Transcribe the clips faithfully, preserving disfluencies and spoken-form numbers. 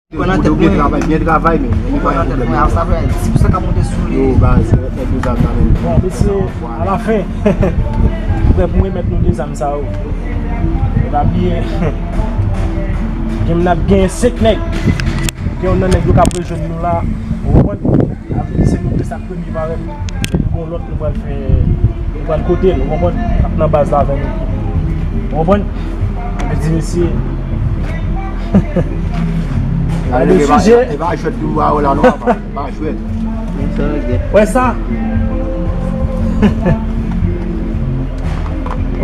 Pran nan tèt mwen. Byen travay, byen travay, men. Pran nan tèt mwen, sa fè dis pousan k ap monte sou li. Yo, baz, remèt nou zam nan, men. Bon, mesye, alafen, m prè pou m remèt nou de zam sa yo. Pa bliye, gen m n ap gen senk nèg. Gen yon nan nèg yo k ap rejwenn nou la. Ou konprann? Se nou de sa k premye parèt. Epi gon lòt nou pral fè, nou pral kote l, ou konprann? Ap nan baz la avè nou. Ou konprann? Mwen di mesye. Gade sijè. E pa jwèt tou a la non, papa. E pa jwèt. Wè sa?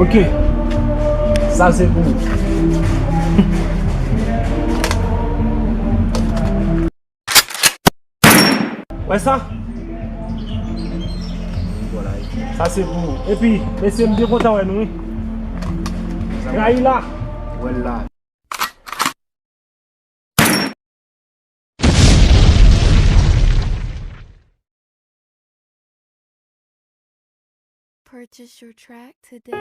Ok. Sa se pou ou. Wè sa? Sa se pou ou. Epi, mesye, m byen kontan wè nou, wi. Rayi la. Wè l la. Purchase your track today.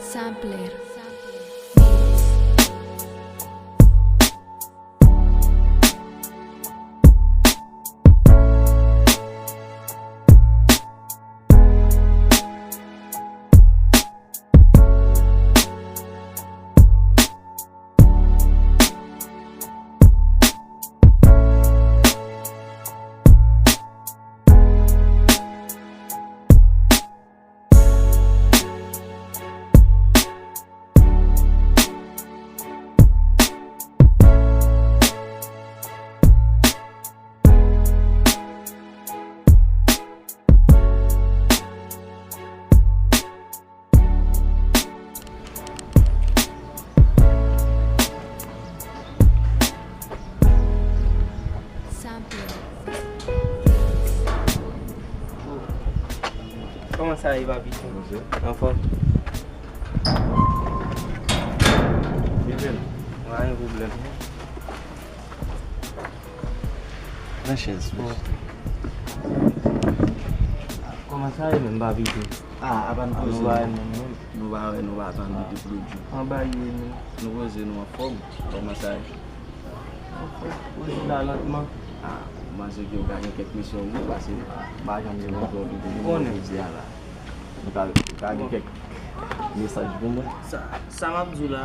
Sampler. Kòman sa ye, papi? Anfòm? Byen. Pa gen pwoblèm. Nan chèz. Kòman sa ye menm, papi? Ah, apa n poze. Nou pa wè menm non. Nou pa wè, nou pa tann depi lòt jou. Anba ye nou. Nou poze, nou anfòm. Kòman sa ye? Poze la lantman. Ah, m panse ke w ka gen kèk misyon pou ou, paske m pa janm gen yon pwoblèm pou ou jodi a la. Ou ka, ou ka gen kèk mesaj pou mwen? Sa, sa m ap di w la,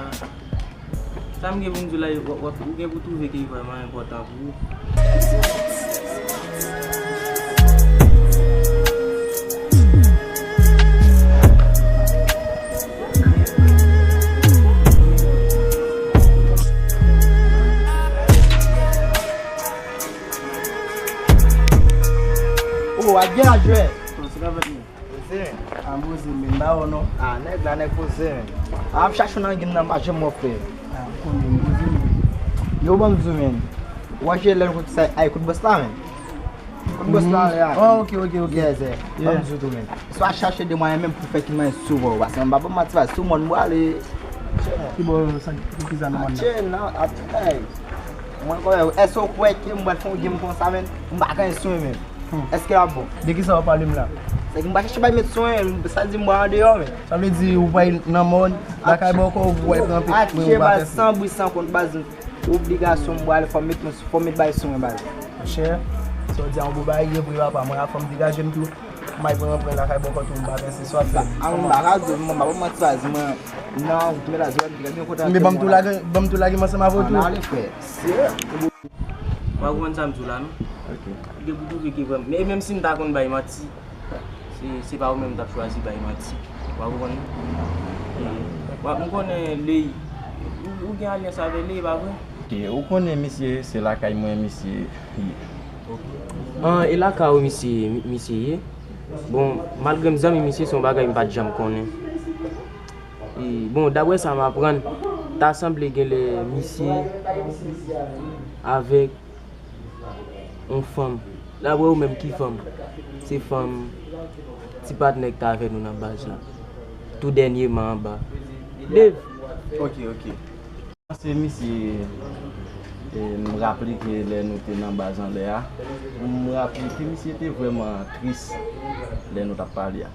sa m gen pou m di w la, w, w, ou gen pou twouve ke li vrèman enpòtan pou ou. Oh, a gen a jwè. Bon, se ka fèt, men. Poze, men. A, poze, men, m pa wè w non. A, nèg la, nèg poze, men. A, m ap chache w nan game nan, m pa janm wè w, frè. A, m konnen, m poze, men. Yo, ban m di w, men. Ou wè jè lè l kout sa, ay, kout bòs la, men. Kout bòs la, anlè a. Oh, ok, ok, ok. Yes, eh. Ban m di w tou, men. Si w a chache de mwayen menm pou fè ki mwayen sou vò, paske m pa ban m manti, paske sou mòn m prale. Ki bò sa, ki, ki zòn nan mòn nan? Atchè, nan, atchè. Mwen kwè, èske w kwè ke m pral fè yon game konsa, men? M pa gen sou mwen menm. Hmm. Èske l ap bon? De kisa w ap pale m la? Se ke m pa chèche bay met sou mwen, sa di m pral andeyò, men. Sa vle di ou pral nan mòn, lakay bòkò, ou pral kanpe, men ou pa fè. Atchè, baz, san bri, san kont, baz, obligasyon m pral, fò m met mwen, fò m met bay sou mwen, baz. Monchè, sa w di a yon bon bagay, e vre papa, mwen la fò m degaje m tou. M al pran anprè lakay bòkò tou, m pa panse sa w ap fè. A, mwen pa ka di w, mwen pa manti, baz, mwen nan wout mwen la, jodi a, m te gen kontra. Men ban m tou lage, ban m tou lage m ansanm avè w tou. Ann ale, frè. Se. W pa konprann sa m di w la, non? Ok. Li gen pou twouve ke vrèman. Men menm si m ta konn bay manti, se, se pa ou menm m t ap chwazi bay manti. W pa konprann, non? E, w ap, m konnen Ley, ou, ou gen alyans avè Ley, pa vre? Ok, ou konnen misye, se lakay mwen misye ye. An, e lakay ou misye, mi-, misye ye? Bon, malgre m zanmi misye, se yon bagay m pa t janm konnen. E, bon, daprè sa m aprann, ta sanble genlè misye avèk yon fanm. Daprè ou menm, ki fanm? Se fanm Ti patnè ki t avè nou nan baz la. Tou dènyèman anba. Dave! Ok, ok. Se misye, e, m raple ke lè nou te nan baz anlè a, m raple ke misye te vrèman tris lè nou t ap pale a.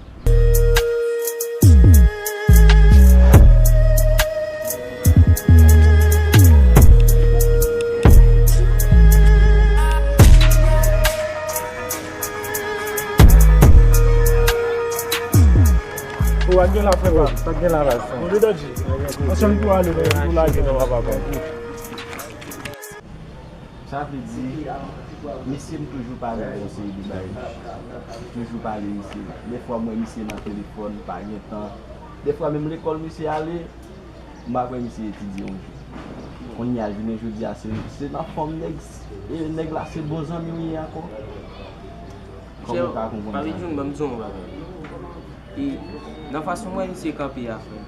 Ou a gen la frè pa, sa gen la baz. Ou de dodji. Ansanm tou ale, men tou lage nan papa pa. Sa vle di, misye m toujou pale konseye li bay. Toujou pale misye. Dèfwa m wè misye nan telefòn, pa gen tan. Dèfwa menm lekòl misye ale, m pa kwè misye etidye yon jou. Kounye a, jounen jodi a, se, se nan fòm nèg, e nèg la se bon zanmi w ye ankò. Kòman w ka konprann sa? Papi Jun, ban m di w yon bagay. E nan fason m wè misye kanpe a, frè m,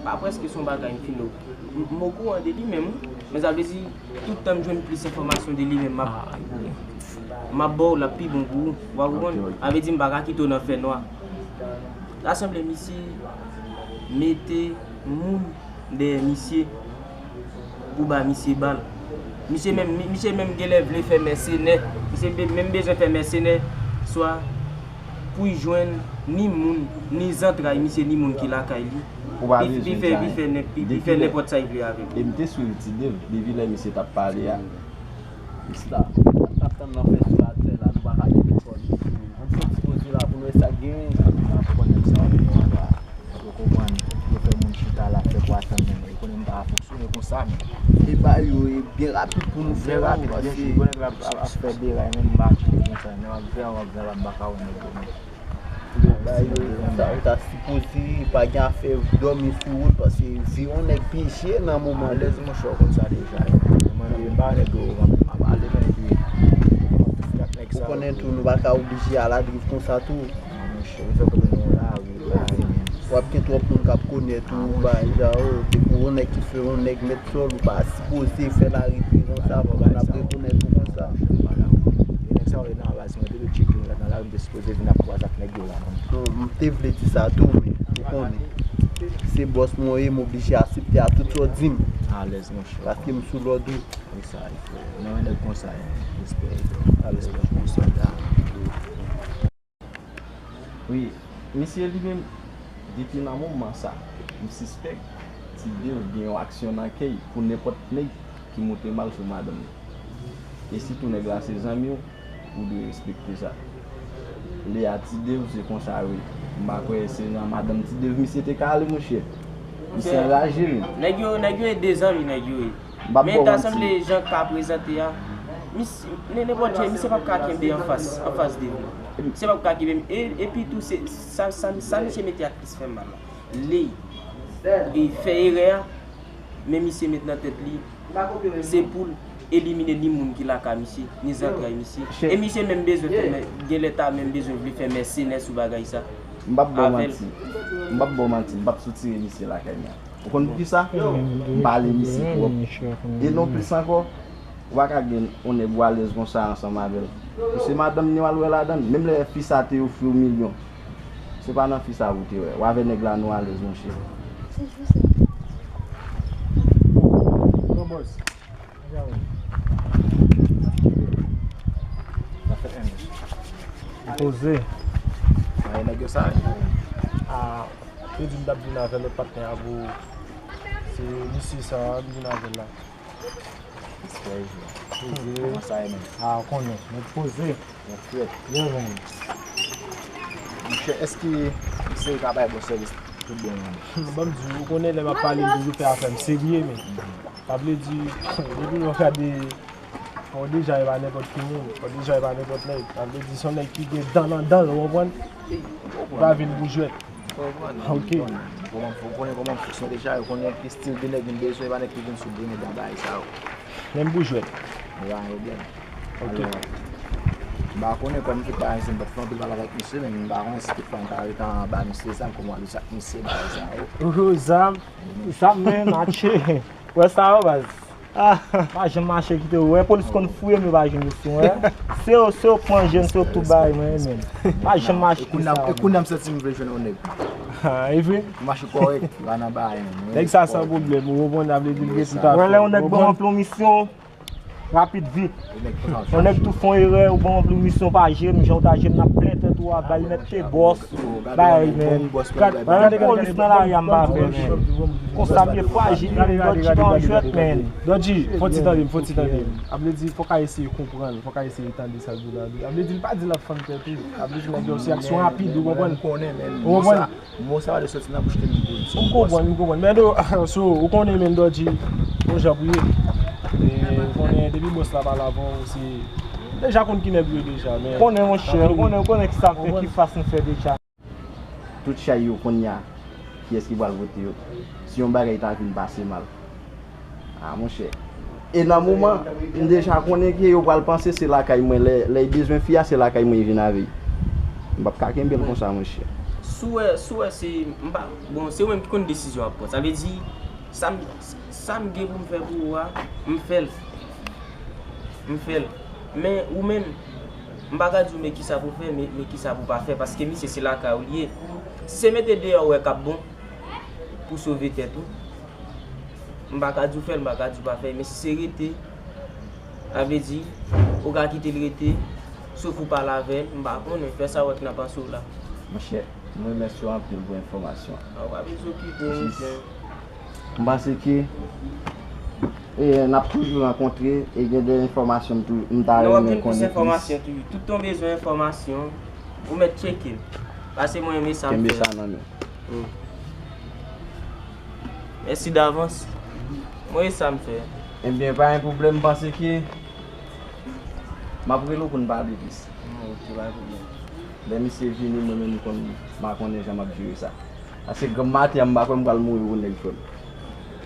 pa prèske se yon bagay m fin o-, m, m okouran de li menm, wi. Men sa vle di, tout tan m jwenn plis enfòmasyon de li menm, m ap, m ap ba w, l ap pi bon pou ou. Ou pa konprann? Ok, ok. Sa vle di, m pa ka kite w nan fènwa. Ta sanble misye mete moun dèyè misye pou ba misye bal. Misye menm, mi-, misye menm genlè vle fè mèsenè. Misye be-, menm bezwen fè mèsenè, swa pou l jwenn ni moun, ni zantray misye, ni moun ki lakay li. Ou pa bezwen sa. Li fè, li fè nenpòt sa li vle avè l. E m te swiv Ti Dev depi lè misye t ap pale a. Misye la, n ap tann nan fè sou latè la, nou pa ka gen lekòl. Ann fè ti poze la pou nou wè sa k genyen. Ou konprann nèg sa yo, yo konprann. Yo fè moun chita la, fè pou atann menm. Yo konnen m pa ka fonksyone konsa, men. E ba yo, e byen rapid pou nou fè la, paske. Byen rapid, byen chou. Bon, nèg la ap, ap fè deray, menm mache konsa. Nèg ap vè, ap vè, ap baka wè nèg yo, men. Ba yo, sa ou ta sipoze, pa gen afè dòmi sou wout, paske vi yon nèg pije nan moman. Alèz, monchè, w konn sa deja. Mwen menm, m pa nèg yo, m ap pale, men epi, m ap tou fini ak nèg sa yo. Ou konnen tou, nou pa ka oblije aladriv konsa tou. Non, monchè, ou fè konnen nou la, wi, la, wi. W ap gen twòp moun k ap konèt ou, bay sa yo, depi w yon nèg ki fè yon nèg mèt sòl, ou pa sipoze fè larepli konsa, pou moun ap rekonèt ou konsa. E nèg sa yo nan baz mwen, depi tcheke mwen nan lari, m te sipoze vin ap kwaze ak nèg yo la, non. Non, m te vle di sa tou, men ou konnen. Se bòs mwen ye, m oblije aksepte a tout sa w di m. Alèz, monchè. Paske m sou lòd ou. E sa, e frè. Non, nèg konsa, e. Respè, e frè. Alèz. Respè pou sòlda. Wi, misye li menm, depi nan moman sa, m sispèk Ti Dev gen yon aksyon nan kè l pou nenpòt nèg ki montre mal sou madanm li. E sitou nèg la se zanmi w, ou dwe respekte sa. Lè a Ti Dev se konsa yo ye. M pa kwè se nan madanm Ti Dev misye te ka ale, monchè. Misye anraje, wi. Nèg yo, nèg yo e de zanmi, nèg yo ye. M p ap ba w manti. Men ta sanble jan ka prezante a, mis-, nen-, nenpòt jan, misye p ap ka kenbe anfas, anfas de nou. Misye p ap ka kenbe m. E, epi tou, se, sa, sa, sa misye mete ak plis fè m mal la. Li, li fè erè a, men misye met nan tèt li, se pou l elimine ni moun ki lakay misye, ni zantray misye. E misye menm bezwen fè mè-, genlè ta menm bezwen vle fè mèsenè sou bagay sa. M p ap ba w manti. M p ap ba w manti. M p ap soutire misye lakay mwen. Ou konn poukisa? M pale misye twòp. E non plis ankò, ou pa ka gen yon nèg ou alèz konsa ansanm avè l. Ou se madanm ni w al wè ladann. Menm lè fi sa te ofri w milyon, se pa nan fi sa pou w te wè. Ou avè nèg la nou alèz, monchè. Poze. Ay, nèg yo sa. A, te di m t ap vin avè lòt patnè a pou se misye sa a m vin avè l la. Respè, frè. Poze. Kòman sa ye menm? A, ou konnen. Nèg poze. Nèg frèt. Byenveni. Monchè, èske misye ka bay bon sèvis tout bon menm? Ban m di w, ou konnen lè m ap pale, m toujou fè afè m serye, men. Sa vle di, depi lè w gade, fò w deja e pa nenpòt ki moun, fò w deja e pa nenpòt nèg. Sa vle di, se yon nèg ki gen dan nan dan l, ou konprann? Ou pa vin pou jwèt. Konprann. Ok. Kòman, ou konnen kòman m fonksyone deja, ou konnen ki estil de nèg m bezwen, e pa nèg ki vin sou grenn dan bagay sa yo. Menm pou jwèt. Bagay yo byen. Ok. Alò, m pa konnen kòm m te pa, m pa t fè anpil pale avèk misye, men m pa konnen si tout fwa m ta rete anba misye, sa, kòman li sa, misye, bagay sa yo. Ou zam, zam, men, matche. Wè sa yo, baz. Ah, pa janm mache kite w wè, polis konn fouye m, yo pa jwenn misyon, wè. Se yo, se yo k manje m, se yo k tout bagay mwen, men. Pa janm mache kite sa. E kounye a m santi m vle jwenn yon nèg. Ah, e vre? M mache kòrèk, pa nan bagay, men. Nèg sa san pwoblèm, ou konprann, sa vle di l gen tout afè. Wè, lè yon nèg ban w anpil misyon, rapid vit. Yon nèg tou fè yon erè, ou ban w anpil misyon, pa jere m, jan w ta jere m, n ap plen tèt ou a, bay nèt te bòs. Bay, men. Gad, gad, gad, polis nan lari a m pa fè, men. Konsa m ye frajil, men, Dodji pa yon jwèt, men. Dodji, fò ti tande m, fò ti tande m. A vle di, fò ka eseye konprann, fò ka eseye tande sa l di la. A vle di, l pa di l ap fann tèt ou. A vle di, nèg yo se aksyon rapid, ou konprann? Ou konprann? Mo sa pa dwe soti nan bouch tèt m pou l di. M konprann, m konprann. Men do, so, ou konnen, men Dodji, yon jan pou ye. E, ou konnen, depi bòs la pale avè w, se, deja konn ki nèg ou ye deja, men. Konnen, monchè, ou konnen, ou konnen ki sa m fè, ki fas m fè deja. Tout chay yo kounye a, kiyès ki pral vote yo? Si yon bagay ta vin pase mal. Ah, monchè. E nan moman, m deja konnen ke yo pral panse se lakay mwen, lè, lè y bezwen fi a, se lakay mwen y vin avè y. M p ap ka kenbe l konsa, monchè. Si w wè, si w wè se, m pa, bon, se ou menm ki konn desizyon w ap pran. Sa vle di, sa m, sa m gen pou m fè pou ou a, m fè l. M fè l. Men, ou menm, m pa ka di w men kisa pou w fè, men, men kisa pou w pa fè, paske misye se lakay ou l ye. Si se mete deyò ou wè k ap bon, pou sove tèt ou, m pa ka di w fè l, m pa ka di w pa fè l, men si se rete, sa vle di, ou ka kite l rete, sof ou pale avè l, m pa konnen, fè sa w wè k nan panse w la. Monchè, m remèsye w anpil pou enfòmasyon an. A, ou pa bezwen okipe w, monchè. M panse ke, e, n ap toujou rankontre e gen de enfòmasyon m tou, m ta renmen konnen plis. Non, w ap jwenn plis enfòmasyon toujou. Tout tan w bezwen enfòmasyon, ou mèt tcheke m. Paske mwen, men sa m fè. Kenbe sa nan men w. Mèsi davans. Mwen, e sa m fè. Ebyen, pa gen pwoblèm, m panse ke m ap rele w pou n pale plis. Ok, pa gen pwoblèm. Lè misye vini, mwen menm, m konn, m a konnen jan m ap jere sa. Paske granm maten an, m pa kwè m pral mouri pou nèg frè m.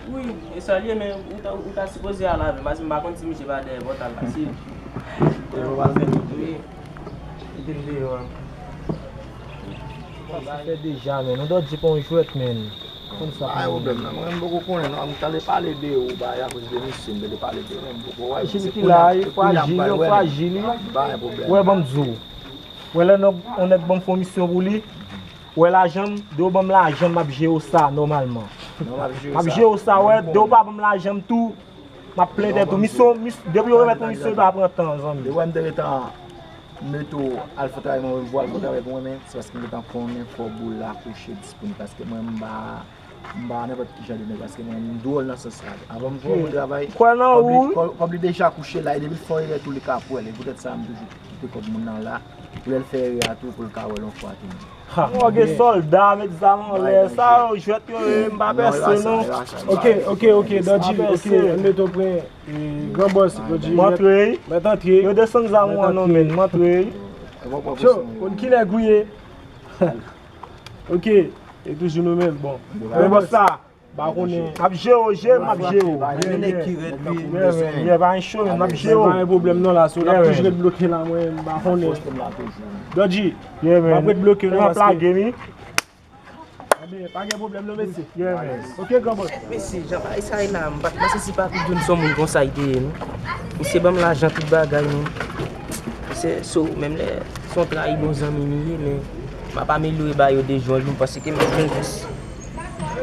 Wi, e sa l ye, men ou ta, ou ta sipoze al avè m, paske m pa konn si misye pa dèyè pòt la, si. Wi. Kite m deyò a. Sa fè deja, men. Nou dòt di pa yon jwèt, men. Konn sa. Pa gen pwoblèm, non. Mwen, m poko konnen, non. M tande pale de ou, bagay, akoz de misye, m tande pale de ou, men m poko wè. Frajil ki la, frajil, frajil. Pa gen pwoblèm. Wè, ban m di w. Wè, lè yon nèg ban m fè yon misyon pou li, wè lajan m, de w ban m lajan m, m ap jere w sa nòmalman. M ap jere w sa, wè, de w pa ban m lajan m tou, m ap plen tèt ou. Misyon, mis-, depi yo remèt yon misyon, li pa pran tan, zanmi. Depi w wè m te gentan mete w al fè travay mwen, ou al fè travay pou mwen, men se paske m gentan konnen fò boul la kouche disponib, paske mwen, m pa M pa nenpòt ki jan de nèg, paske mwen, m dwòl nan sans sa. Avan m fè yon bon travay, kòb li, kòb, kòb li deja kouche la, e depi l fè yon erè tou, li ka pran l. E poutèt sa, m toujou kite kòb moun nan la, pou lè l fè erè a tou, pou l ka wè l yon fwa tou. Ha, ou gen sòlda, met zam anlè, sa yo jwèt yo ye, m pa pèse non. Ok, ok, ok, Dodji, ok, ann mete w prè, e, gran bòs, Dodji, mèt antre. Yo desann zam ou an non, men, m antre. So, konn ki nèg ou ye? Ok, e toujou nou menm, bon. Men bòs sa, pa konnen. M ap jere w, je, m ap jere w. Gen nèg ki rèd, wi, m bezwen. Yeah, pa gen cho, men m ap jere w. Pa gen pwoblèm non la, so n ap toujou ret bloke la, mwen, m pa konnen. Dodji, m ap ret bloke non, paske lage mi. Anben, pa gen pwoblèm non, mesye. Ok, gran bòs. Mesye, jan bagay sa ye la, m pa t panse si Papi Jones se yon moun konsa li te ye, non. Misye ban m lajan, tout bagay, men. Misye, so, menm lè se yon trayi bon zanmi m li ye, men m ap amelyore bagay yo de jou an jou, m panse ke m ap jwenn jis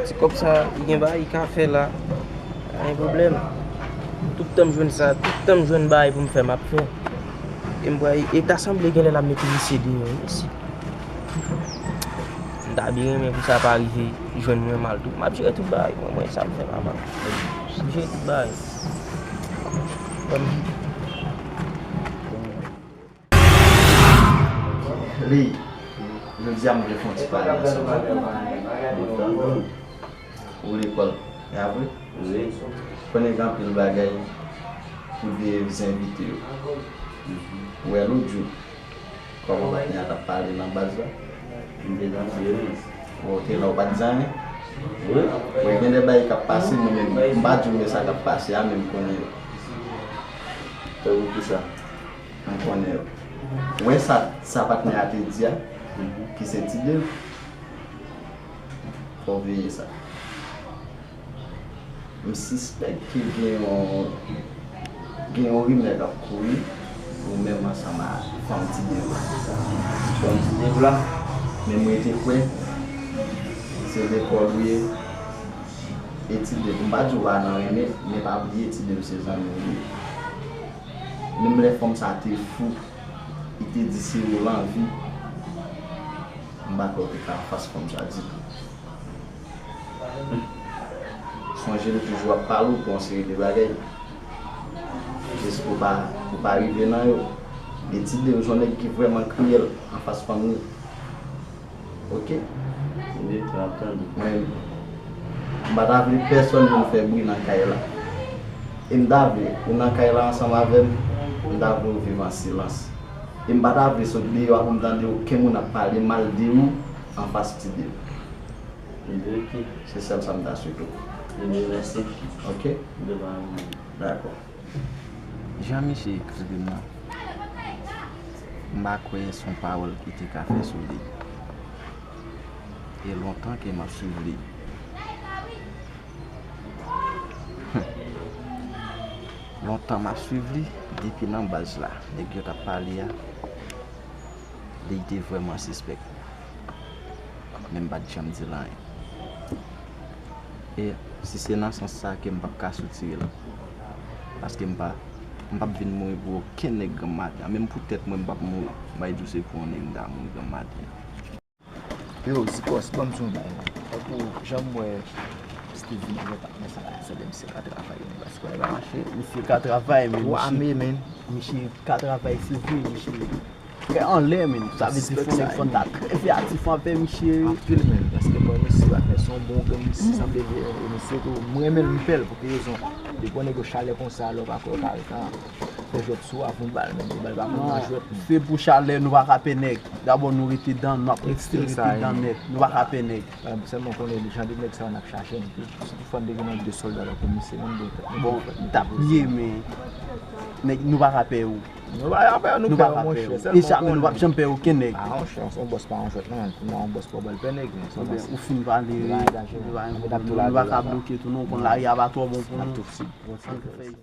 ti kòb sa, li gen bagay li ka fè la. Pa gen pwoblèm. Tout tan m jwenn sa, tout tan m jwenn bagay pou m fè, m ap fè. E m pral, e ta sanble genlè l ap mete misye deyò, mesye. M ta byen renmen pou sa pa rive jwenn mwen mal tou. M ap jere tout bagay mwen, mwen sa m fè papa. M ap jere tout bagay. Ban m di. Li, jodi a m vle fè yon ti pale ansanm avè w. Ou lekòl, e apre? Wi. Konnen gen anpil bagay ki veye vizye envite yo. Ou wè lòt jou, kòman patnè a t ap pale nan baz la? M te danse, wi. Ou te la, ou pa t di anyen? Wi. Wè, gen de bagay k ap pase, mwen menm, m pa di w men sa k ap pase a, men m konnen yo. Tankou kisa? M konnen yo. Ou wè sa, sa patnè a te di a, ki se Ti Dev? Fò w veye sa. M sispèk ke gen yon, gen yon rimè k ap kouri ou menm ansanm a fanm Ti Dev la. Fanm Ti Dev la, men m rete kwè se lekòl ou ye. E Ti Dev, m pa di w pa nan renmen, men pa bliye Ti Dev se zanmi w li ye. Menm lè fanm sa te fou, li te di se ou l anvi, m pa kwè w te ka anfas fanm sa ditou. Sonje l toujou ap pale w pou yon seri de bagay. Jis pou w pa, pou w pa rive nan yo. E Ti Dev se yon nèg ki vrèman kriyèl anfas fanm li. Oke? Mwen, m pa ta vle pèsonn vin fè bri nan kay la. E m ta vle, ou nan kay la ansanm avè m, m ta vle w viv an silans. E m pa ta vle sot deyò a pou m tande okenn moun ap pale mal de ou anfas Ti Dev. Ebyen, oke. Se sèl sa m ta swete w. Ebyen, mèsi. Oke? Devan mwen. Dakò. Jan misye eksplike m nan, m pa kwè se yon pawòl ki te ka fè solèy. E lontan ke m ap swiv li. Lontan m ap swiv li, depi nan baz la, nèg yo t ap pale a, li te vrèman sispèk. Men m pa t janm di l anyen. E si se nan sans sa ke m p ap ka soutire l. Paske m pa, m p ap vin mouri pou okenn nèg granm maten an. Menm pou tèt mwen, m p ap mouri. M bay di w se pou yon nèg m ta mouri granm maten an. Yo, Zikòs, ban m di w yon bagay, man. Tankou jan m wè Steve vin avè patnè sa la, sa vle di misye ka travay, men paske bagay pa mache. Misye ka travay, men misye, men misye ka travay, se vre, misye Trè anlè, men. Sa vle di fò nèg fò ta trè veyatif anvè misye. Anpil, men. Paske mwen, mesye, patnè, se yon bon grenn mesye, sanble, e, mesye tou. Mwen renmen l, m pè l, pou ki rezon? Depi yon nèg yo chalè konsa, lè w pa kwè w ka ret an, fè jwèt sou w, avè yon bal, men, bal pa konn nan jwèt, men. Se pou chalè, nou pa ka pè nèg. Dabò, nou rete dan, n ap rete dan nèt. Nou pa ka pè nèg. Sèlman konnen jan de nèg sa yo n ap chache, men tou, si toutfwa n te gen yon de sòlda tankou misye, menm bon, bon, t ap ye, men nèg, nou pa ka pè yo. Nou pa ka pè, nou pè yo, monchè. E sa, men nou p ap janm pè okenn nèg. Ah, monchè, yon bòs pa yon jwèt, non. Pou mwen, yon bòs pa w ba l pè nèg, men se yon bòs. Ou fin pale, nou pa ka bloke tou, non, konn lari a pa twò bon pou nou. Ann tou fè isi.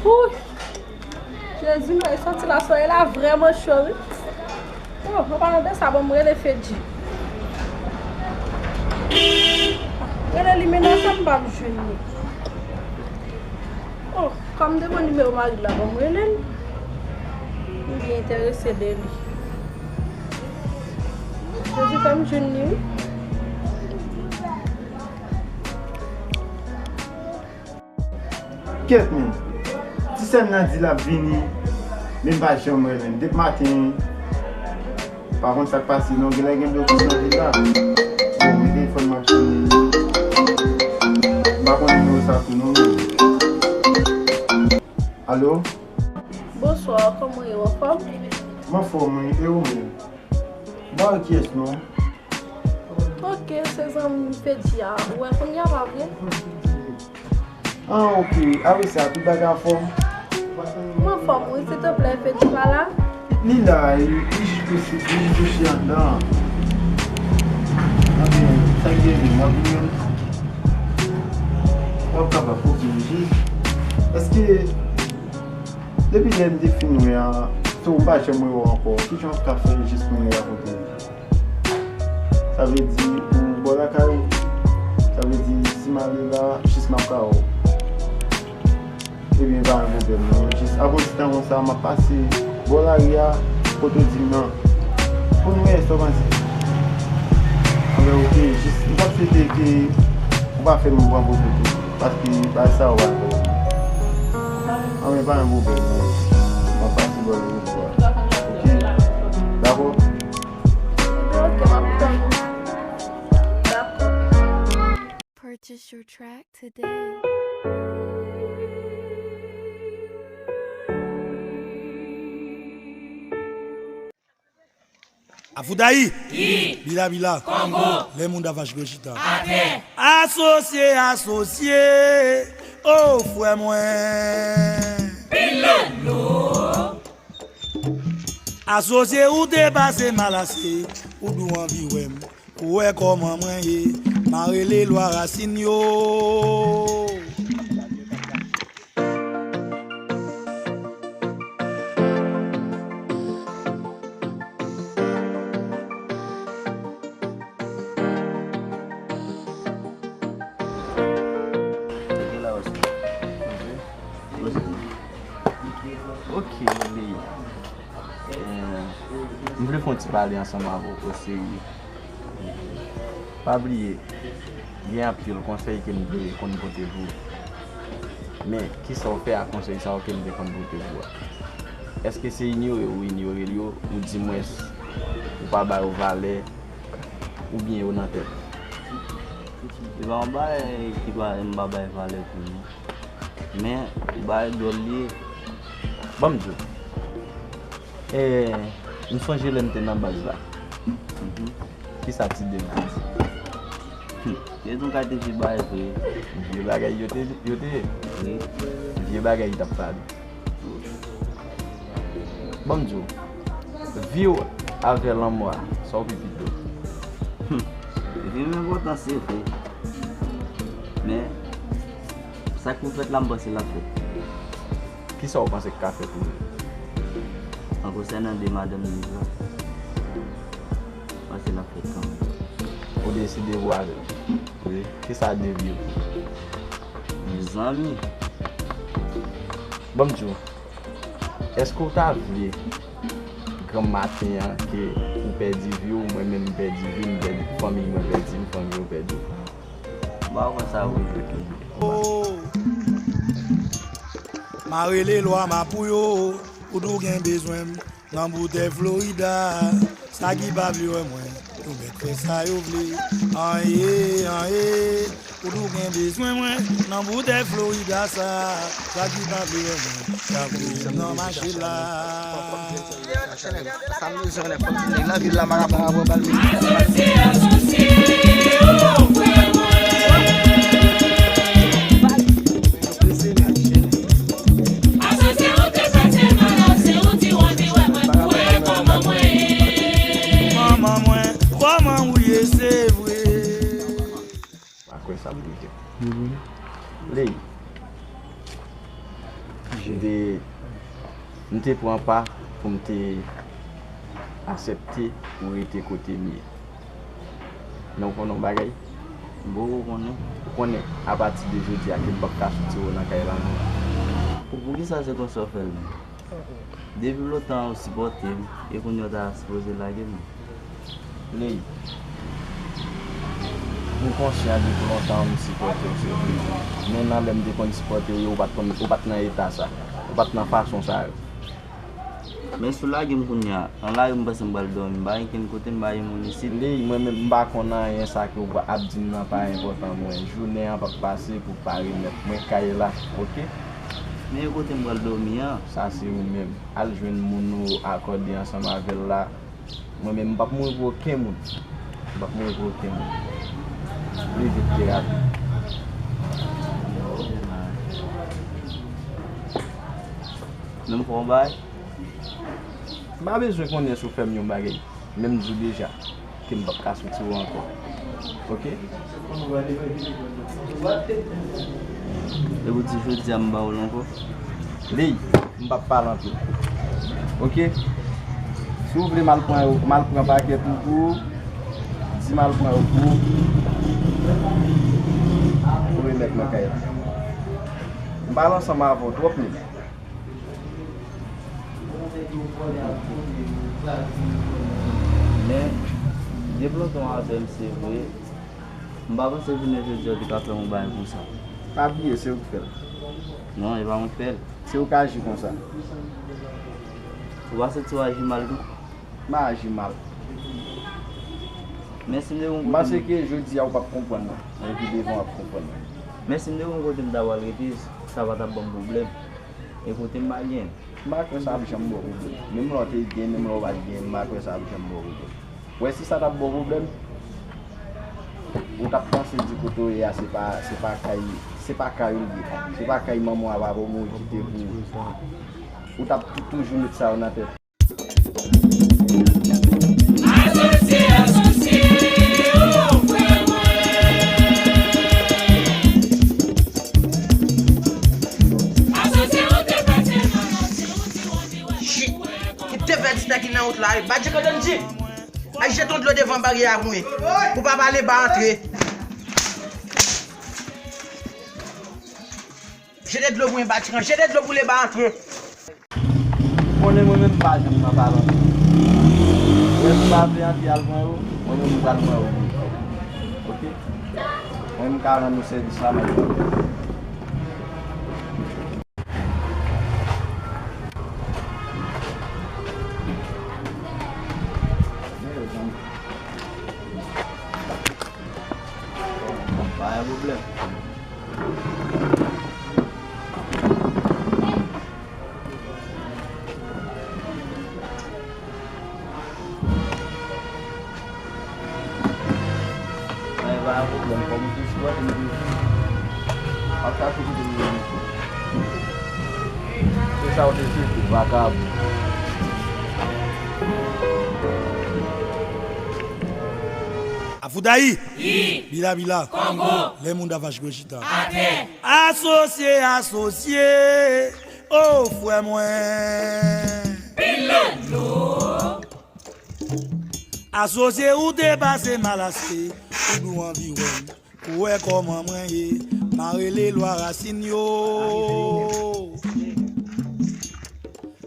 Wouy! Jezi, mwen soti la, solèy la vrèman cho, wi. Oh, an palan de sa, bon, m rele Fedji. Rele li, men nan sa m pa jwenn li. Oh, kòm m te pran nimewo mari l la, bon, m rele l. M byen enterese de li. Fedji, fè m jwenn li, wi. Kèt, men. Ti sè m nan di l ap vini, men m pa janm wè, men. Depi maten, pa konn sa k pase, non. Genlè gen blokis nan vil la. Bon, men telefòn m ap sone. M pa konn nimewo sa tou, non, men. Alo? Bonswa, kòman w ye, w anfòm? M anfòm, wi. E ou menm? M pa wè kiyès, non. Ok, se zanmi m Fedji a. Ou wè kounye a, pa vre? Ah, ok. Apre sa, tout bagay anfòm? M anfòm, wi, silteplè, Fedji pa la? Li la, li, li jis kouche, li jis kouche anndan. Anben, sa k gen menm, w ap vini menm? W ap kapab, ok, jis. Èske depi lè m te fin wè a, se ou pa janm wè w ankò? Kijan w ka fè jis pou m rakonte w? Sa vle di ou bò lakay ou? Sa vle di si m ale la, jis m ap ka wè w? Ebyen, pa gen pwoblèm, non. Jis apre yon ti tan konsa, m ap pase bò lari a, kote w di m nan. Pou n wè sa w panse. Anben, ok, jis, m t ap swete ke ou pa fè m pran foto tou, paske bagay sa yo pa twò. Anben, pa gen pwoblèm, non. M ap pase bò lari a. Ok? Dakò? Ebyen, ok, m ap tann ou. Dakò. Purchase your track today. Afoudayi! Yi! Bila bila! Kongo! Lè moun davaj gwo chita. Atè! Asosye, asosye! O frè mwen! Pilolo! Asosye ou te pase mal ase, ou dou anvi wè m. Ou wè kòman mwen ye, m a rele lwa rasin yo. Ok, Lili. Eh, m vle fè yon ti pale ansanm avè w oserye. Pa bliye, gen anpil konsèy ke m te konn pote pou ou. Men, kisa w fè ak konsèy sa yo ke m te konn pote pou ou a? Èske se inyore ou inyore l yo, oudimwens ou pa ba yo valè, oubyen yo nan tèt ou? Se pa yon bagay ki pa, m pa bay valè pou yo. Men, yon bagay dwòl li ye. Ban m di w. Eh, m sonje lè m te nan baz la. Mhm. Kisa ti de m te di? Hmm. Yo te yon kalite vye bagay vre. Vye bagay yo te, yo te ye. Wi. Vye bagay yo t ap pale. Ban m di w, vi w avè lanmò a, sa w pi pito? Hmm. Vi m enpòtan, se vre. Men, sa k pou fèt la, m panse l ap fèt. Kisa w panse k ka fèt ou menm? An konsènan de madanm Liv la, m panse l ap fèt kanmenm. Ou deside pou avè l? Wi. Kisa de vi w? Mezanmi. Ban m di w, èske w ta vle granm maten an ke ou pèdi vi w, mwen menm m pèdi vi m, m pèdi fanmiy mwen pèdi m, fanmiy ou pèdi w? M pa kwè sa vre. Oh. M a rele lwa m a pou yo, ou tou gen bezwen m nan boutèy Florida. Sa ki pa vle wè mwen, yo mèt fè sa yo vle. An ye, an ye, ou tou gen bezwen mwen nan boutèy Florida sa. Sa ki pa vle wè mwen, y ap voye m nan mache la. Sa m bezwen lè fòk vin nan vil la, m pa ka pran rapò bal. Asosye, asosye, o frè mwen. Asosye, ou te pase mal ase, ou di w anvi wè mwen pou wè kòman mwen ye. Manman mwen, kòman ou ye, se vre? Pa kwè sa pou rive. Ley, m te, m te pran pa pou m te aksepte pou rete kote m ye. Men w konnen yon bagay? M poko konnen. Ou konnen, apati de jodi a, ke m p ap ka soti w nan kay la non. Pou, poukisa se konsa w fè l menm? Depi lontan ou sipòte m, e kounye a w ta sipoze lage m. Ley, m konsyan depi lontan m sipòte w, se vre. Men nan lè m te konn sipòte w yo, ou pa t konn, ou pa t nan eta sa. Ou pa t nan fason sa yo. Men si w lage m kounye a, nan lari m panse m pral dòmi, m pa gen kenn kote, m pa gen moun isit. Ley, mwen menm, m pa konn anyen, sa ke w ap di m nan pa enpòtan mwen. Jounen an p ap pase pou w pa remèt mwen kay la, oke? Men e kote m pral dòmi an? Sa se ou menm. Al jwenn moun ou akòde ansanm avè l la. Mwen menm, m p ap mouri pou okenn moun. M p ap mouri pou okenn moun. Pli vit ke rapid. Men m fè yon bagay. M pa bezwen konnen si w fè m yon bagay. Men m di w deja ke m p ap ka soti w ankò. Oke? E pou di jodi a m ba w l ankò? Ley, m p ap pale anpil. Oke? Si w vle m al pran yo, m al pran pakèt ou pou ou, di m al pran yo pou ou, pou remèt mwen kay la. M pale ansanm avè w twòp menm. Men, depi lontan w avè m, se vre, m pa panse jounen jodi a ou te ka fè m yon bagay konsa. Pa bliye, se ou k fè l. Non, e pa mwen k fè l. Se ou k aji konsa. Ou pa santi w aji mal tou? M pa aji mal. Men si m te gen yon kote. M panse ke jodi a ou p ap konprann mwen, men pi devan w ap konprann mwen. Men si m te gen yon kote m ta pral rete, sa pa t ap ban m pwoblèm. E kote m pa gen. M pa kwè sa ap janm ba w pwoblèm. Menm lè w te gen, menm lè w pa t gen, m pa kwè sa ap janm ba w pwoblèm. Wè si sa t ap ba w pwoblèm, ou t ap panse di kote w ye a, se pa, se pa kay, se pa kay ou ye. Se pa kay manman w a, papa w ou kite pou ou t ap tou-, toujou met sa yo nan tèt. Shit! Kite pèdi sa ki nan wout la wi. Badji Kandandji! Al jete yon dlo devan baryè a pou mwen. Pou papa Lemba antre. Jete dlo pou mwen, Badji Kan. Jete dlo pou Lemba antre. Ou konnen mwen menm m pa janm nan palan. Lè si w pa vle antre al pran yo, mwen menm m pral pran yo pou ou. Oke? Mwen m ka rann ou sèvis la, m ap pran yo. Pa gen pwoblèm. Ay, pa gen pwoblèm, kòm ou te sipòte m toujou, m ap chache kote m ye. Se sa w te swete, vakabon. Afoudayi! Yi! Bila bila! Kongo! Lè moun davaj gwo chita. Atè! Asosye, asosye! O frè mwen! Pilolo! Asosye ou te pase malaste, ou dou anvi wè m. Ou wè kòman mwen ye, m a rele lwa rasin yo.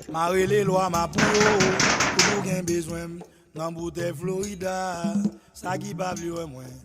M a rele lwa mapou yo, ou tou gen bezwen m. Nan boutèy Florida, sa ki pa vle wè mwen.